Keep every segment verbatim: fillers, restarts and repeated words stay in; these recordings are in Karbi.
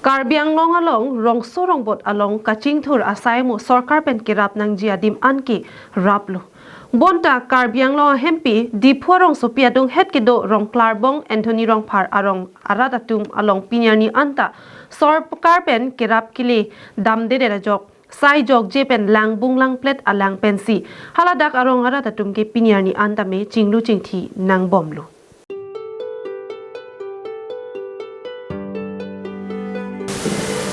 Karbi Anglong along rongso rongbot along kachingthur asai mo sorkar pen kerap nangji adim anke raplo. Bonta Karbi Anglong ahempi Diphu arongsopi adung het kedo Rongklarbong Anthony Rongphar arong arat atum along pini arni anta sorkar pen kerap kele damdedet ajok sai jokje pen langbung langplet alang pensi haladak arong arat atum ke pini arni anta me chinglu chingthi nangbomlo.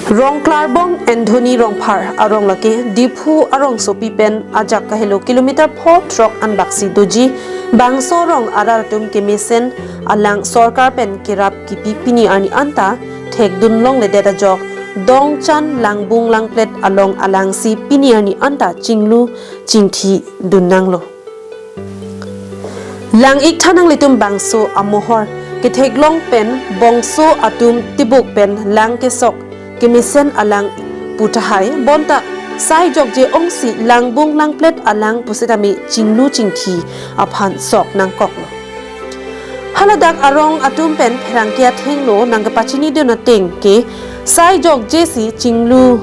Rongklarbong Anthony Rongphar arong lake Diphu arongsopi pen ajak kahelo kilometer pho throk anbaksi doji bangso rong arat atum kemesen alang sorkar pen kerap kipi pini arni anta thekdun longledet ajok dongchan langbung langplet along alangsi pini arni anta chinglu chingthi dun nanglo. Lang-ik tha nanglitum bangso amohor ketheklong pen bongso atum tibuk pen lang kesok kemesen alang pu tahai bonta sai jokje ongsi langbung langplet alang pusitame chinglu chingthi aphan sok nangkoklo. Haladak arong atum pen pherangke athengno nangkepachinidun ateng ke sai jokje si chinglu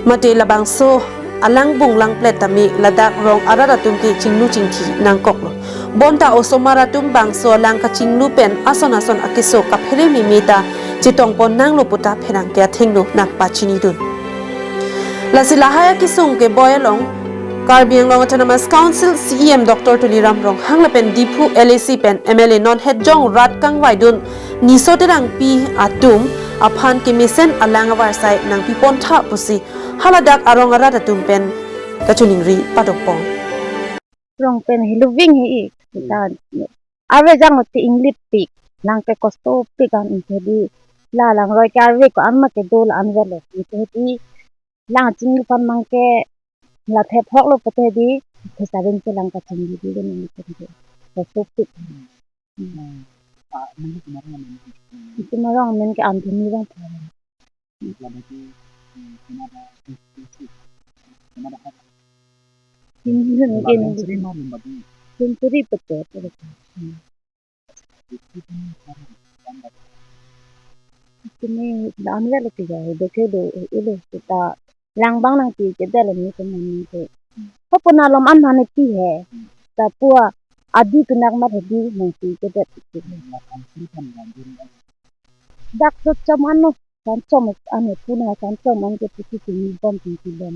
mate labangso alangbung langplet tame ladak rong arat atum ke chinglu chingthi nangkoklo. Bonta osomar atum bangso alang kachinglu pen ason ason akeso kaphere meme ta chetongpon nanglo puta pherangke athengno nangpachinidun. Lasi lahai akesung keboi along Karbi Anglong Autonomous Council C E M Doctor Tuliram Ronghang lapen Diphu L A C pen M L A non hetjong rat kangvaidun Niso Terangpi atum aphan kemesen alang avarsai nangpipon tha pusi haladak arong arat atum pen kachiningri padokpon. Rong pen hiluving hi ik ta arve jang te inglip pik lang ke kosto pik an inte di la lang roi ke arve ko an ma kedo la an velo inte di lang chinglu pan mang ke la thep hok lo pute di thesavin ke lang kachinglu di den inte di kosto pik. Itu marong men ke Anthony bang. Century pete pete. Kini dan velo tiga do ke do ilo kita langbang nangpi kedelo ni teman ni ke. Apa na lom an mane pi he. Ta pua adi kenak mat hedi nangpi kedet. Dak so chom ano. San chom an pu na san chom an ke pusi tingni bom tingni bom.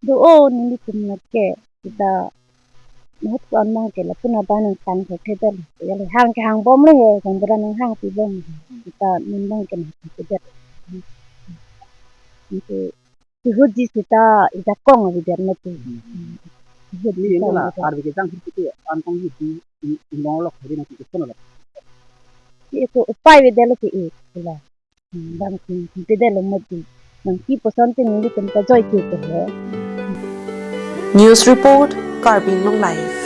Do o nelitum nat ke kita nat ko an mang ke lapu na ba nang tang ke thedel. Ya le hang ke hang bom le he, hang bra nang hang pi bom. Kita nang bang ke nang thedel. Itu Tihutji sita ijakong abidet mati. Tihutji Ini sita adalah ijakong. Karbi kejang seperti itu, antang di, di, di lolok, jadi nanti ke sana lah. Itu upai bidelo ti ik, sila. Hmm, bang si, si bidelo mati. Nang ki posan ti nili tempat joy ki ke he. News report, Karbi Anglong Live.